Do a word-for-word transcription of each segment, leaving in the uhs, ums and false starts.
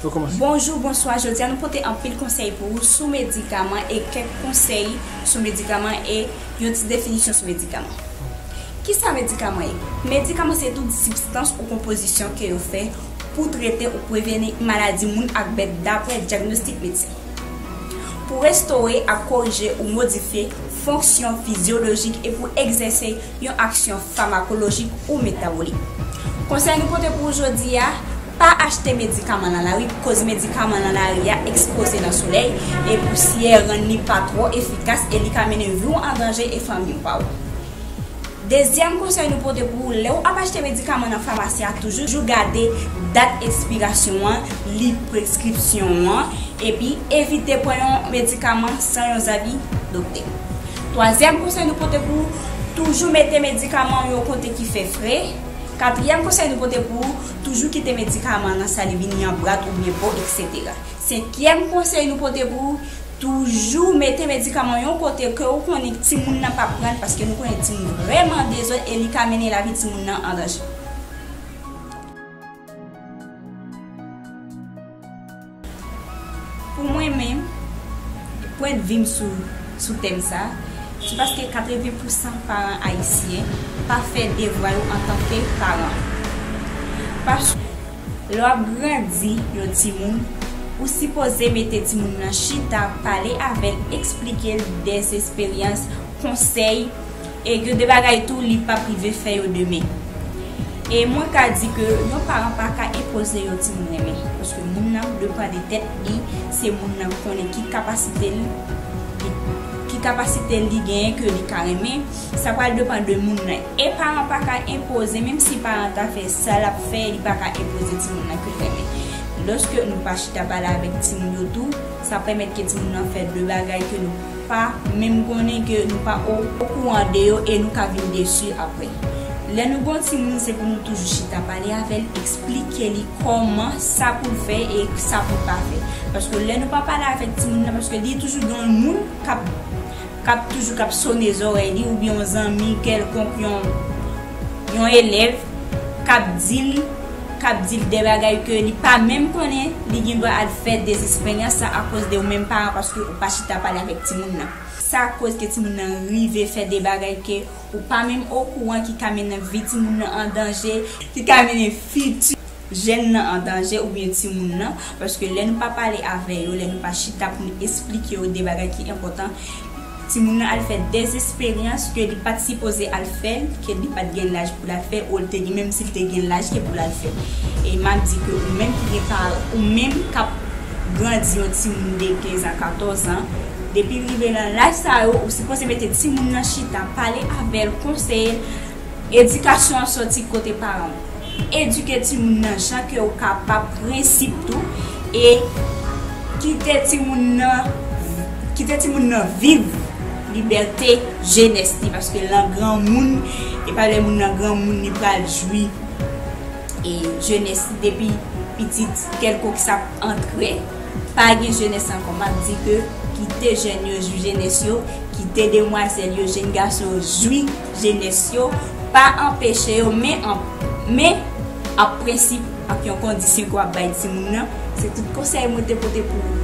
Nou kòmanse. Bonjou, bonswa. Jodi a nou pote anpil konsèy pou ou sou medikaman e kèk konsèy sou medikaman e yon ti definisyon sou medikaman. Kisa medikaman ye? Medikaman se tout sibstans ou konpozisyon ke yo fè pou trete ou preveni maladi moun ak bèt daprè dyagnostik medsen. Pou restore ak korije ou modifye fonksyon fizyolojik e pou egzèse yon aksyon famakolojik ou metabolik. Konsèy nou pote pou ou jodi a, pa achte medikaman nan lari, koz medikaman nan lari a ekspoze nan solèy e pousyè rann li pa twò efikas e li ka mennen vi w an danje e fanmi w pa w. Dezyèm konsèy nou pote pou ou, lè w ap achte medikaman nan famasi a, toujou gade dat ekspirasyon an, li preskripsyon an, epi evite pran yon medikaman san yon zavi doktè. Twazyèm konsèy nou pote pou ou, toujou mete medikaman yo kote ki fè fre. Katriyèm konsèy nou pote pou ou, toujou kite medikaman nan sa li vini an bwat oubyen po, etsetera. Senkyèm konsèy nou pote pou ou, toujou mete medikaman yon kote ke ou konnen timoun nan p ap pran l, paske nou konnen timoun vrèman dezòd e li ka mennen lavi timoun nan an danje. Pou mwen menm, pwendvi m sou, sou tèm sa, se paske katreven pousan paran ayisyen pa fè devwa yo antanke paran. Paske lè w ap grandi yon timoun, ou sipoze mete timoun nan chita, pale avè l, eksplike l dèzesperyans, konsèy, e gen de bagay tou li p ap rive fè yo demen. E mwen ka di ke yon paran pa ka enpoze yon timoun renmen, paske moun nan depann de tèt li, se moun nan konnen ki kapasite l, ki kapasite li genyen ke li ka renmen, sa pral depann de moun nan. E paran pa ka enpoze, menm si paran ta fè sa l ap fè, li pa ka enpoze timoun nan ke l renmen. Lòske nou pa chita pale avèk timoun yo tou, sa pèmèt ke timoun nan fè de bagay ke nou pa menm konnen ke nou pa o, okouran de yo e nou ka vin desi apre. Lè nou gen yon timoun, se pou nou toujou chita pale avè l, eksplike li kòman sa pou l fè e sa pou l pa fè. Paske lè nou pa pale avèk timoun nan, paske li toujou gen yon moun k ap, k ap toujou k ap sone zòrèy li, oubyen yon zanmi kèlkonk, yon, yon elèv k ap di l, k ap di l de bagay ke li pa menm konnen, li gen dwa al fè dezesperyans sa akoz de ou menm paran, paske ou pa chita pale avèk timoun nan. Sa koz ke timoun nan rive fè de bagay ke ou pa menm okouran ki ka mennen vi timoun nan an danje, ki ka mennen fiti jèn nan an danje oubyen timoun nan, paske lè nou pa pale avè yo, lè nou pa chita pou nou eksplike yo de bagay ki enpòtan, timoun nan al fè dèzesperyans ke li pa t sipoze al fè l, ke li pa t gen laj pou l al fè, ou l te gen, menm si l te gen laj ke pou l al fè. E m ap di ke ou menm ki gen pa, ou menm k ap grandi yon timoun de kenz a katòz an, depi l rive nan laj sa yo, ou sipoze mete timoun nan chita, pale avè l, konseye l, edikasyon an sòti kote paran w. Edike timoun nan jan ke ou kapab, prensip tou, e kite timoun nan, kite timoun nan viv libète jenès li, paske lè granmoun, e pa lè moun nan granmoun li pral jwi e jenès li depi pitit kèlkonk sa ap antre, pa gen jenès ankò. M ap di ke kite jèn yo jwi jenès yo, kite demwazèl yo, jèn gason yo jwi jenès yo, pa anpeche yo, men an, men an prensip ak yon kondisyon ke w ap bay timoun nan. Se tout konsèy mwen te pote pou ou.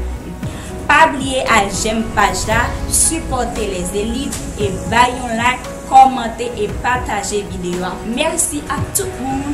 Pa bliye al jèm paj la, sipòte lèzelit e bay yon like, kòmante e pataje videyo a. Mèsi ak tout moun!